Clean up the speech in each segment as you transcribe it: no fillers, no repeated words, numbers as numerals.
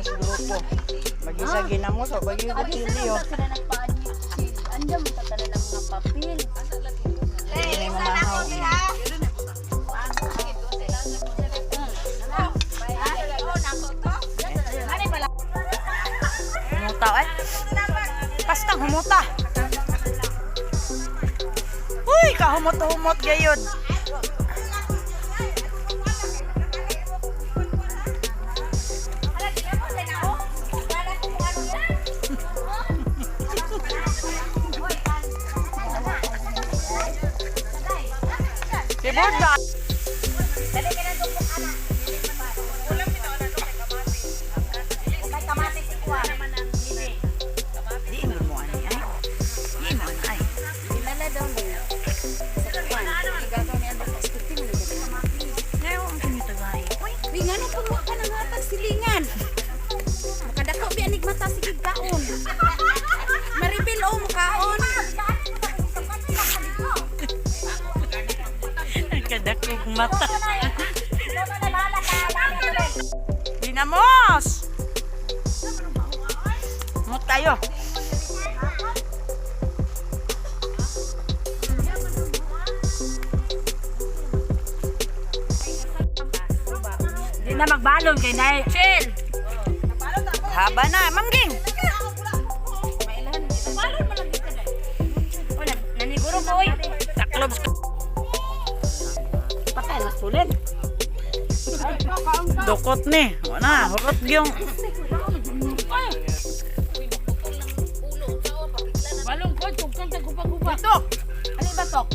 Ginamos grupo. Mag-isa ginamos o bagi ko chili oh. Sila nagpa-admit chill. Andiyan mo tatanan ng mga papel. Hindi mo mahaw. Humuta eh. Pastang humuta. Uy, kahumot-humot gayud. Si Burda. Di mo mo ani ay. Di mo ani ay. Kilala daw niya. Sa kuwan. Igagaw niya ang pagpaskurti mo na. Ngayon ang kinitagay. Uy, Uy, nga nung pagwa ka ng hatag silingan. Makadako bi anig mata sige kaon. Maribel o mukaon. kadakog mata. Dinamos! Mut tayo. Di na magbalon kay Nay. Chill. Haba na, Ma'am Ging. Oh, naniguro ko oy. Taklob. Patay mas tulin. Dukot ni. Wala, hurot gyung. Balong ko tugkan ta gupa-gupa. Tok. Ano ba tok?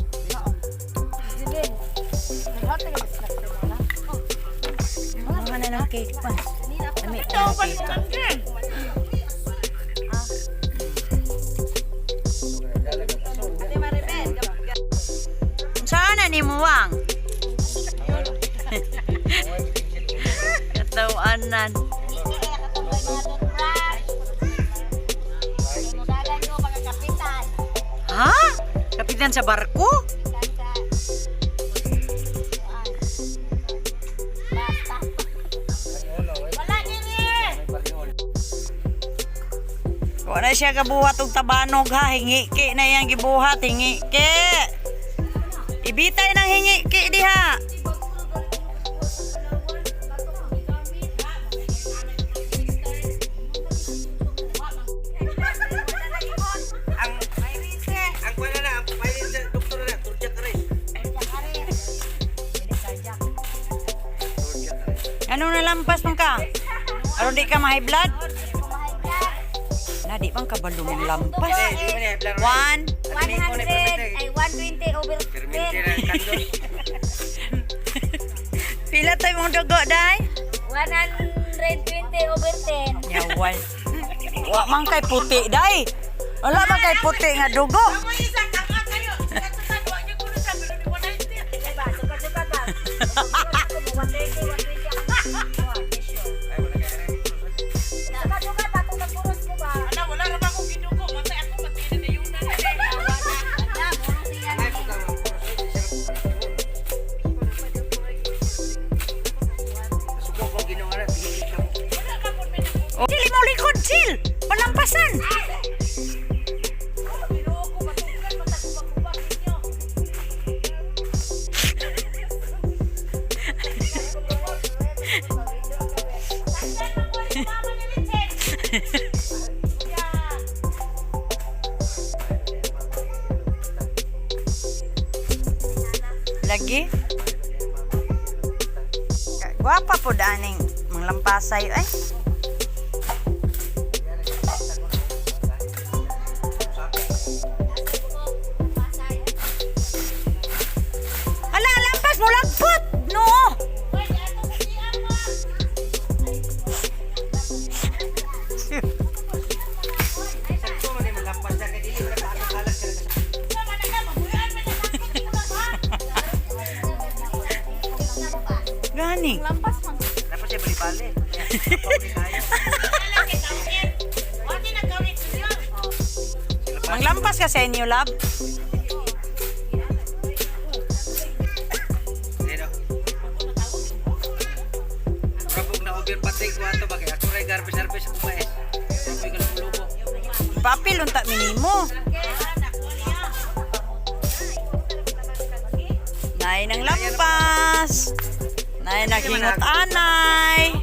Jilin. Naghatag ang snack sa mga. Mga na ng cake pa. Ami, ng cake pa. Saan na ni Muwang? Katawanan. Ha? Kapitan sa barko? Wala siya kabuhat og tabanog ha. Hingi ki na yang gibuhat. Hingi ki. Ibitay ng hingi ki diha. Ang kuha na na, ang pailin sa doktor na, turjak ka rin. Ano nalampas man ka? Aron di ka ma-high blood? Na di bang kabalo mong lampas? One. 100 ay 120 over Permente na ang kandol. Pila tayo mong dugo, day? 120 over 10. Yawal. Wa man kay puti, day. Wala man kay puti nga dugo. Diba? Suka-suka ba? 130, 120 ang Suka-suka ba? Kung nagburos mo ba? Ana, wala ra ba akong gidugo? Matay ako, matay na dayunan. Ala, buros siya. Ay, puta, Suko ko ginawa na, tigil ka mo. Oh. Chill, mo likod, chill. Palampasan. Lagi. Gwapa po daning manglampasay ay. Hala, lampas mo lagpot. No. Sakto man yung malampas na kay dili na kahalag ka na. Gani. Dapat siya bali-bali. Manglampas ka sa inyo, love. Pero. Rabog na over patay ko ato. ba kay ako ray garbage service ako mais. Ako kalubo. Papil unta minimo. Nay ng lampas. Nay naghingot anay.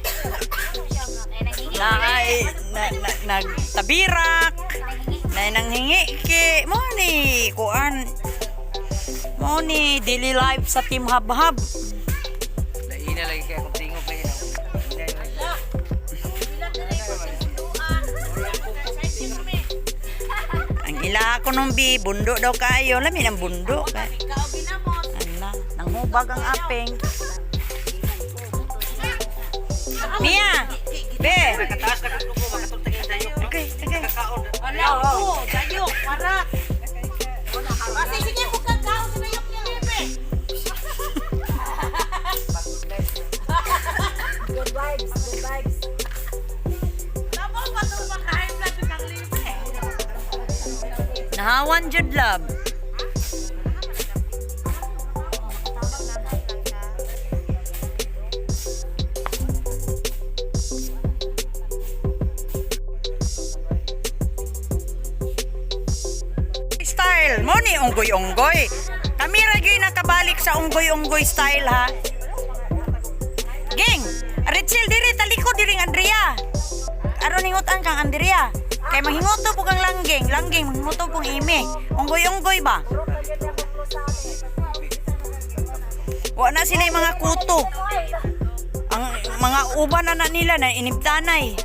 Nay na, na, nagtabirak. Nay nang hingi mo ni kuan. Mo ni daily life sa Team Habhab. Laina lagi kay akong tingog lagi. Ang ila ko nung bi, bundo daw kayo. Lami ng bundo. Ana, nanghubag ang aping. Mia! Be! Nakataas na kong lubo makatultag yung dayo. Okay. Kakaon. Wala ko, dayok, parat. Kasi sige, huwag kang kaon sa dayok niya, Lipe. Good vibes, good vibes. Tamo pa to makain blood kang libre. Nahawan jud love. Style mo ni unggoy-unggoy. Kami ra gyud nakabalik sa unggoy-unggoy style ha. Ging, Rachel diri taliko diri ang Andrea. Aron hingutan kang Andrea. Kay manghinguto po kang langgeng, langgeng manghinguto pong imi. Unggoy-unggoy ba? Wa na sila yung mga kuto. Ang mga uban na nila na inibtanay.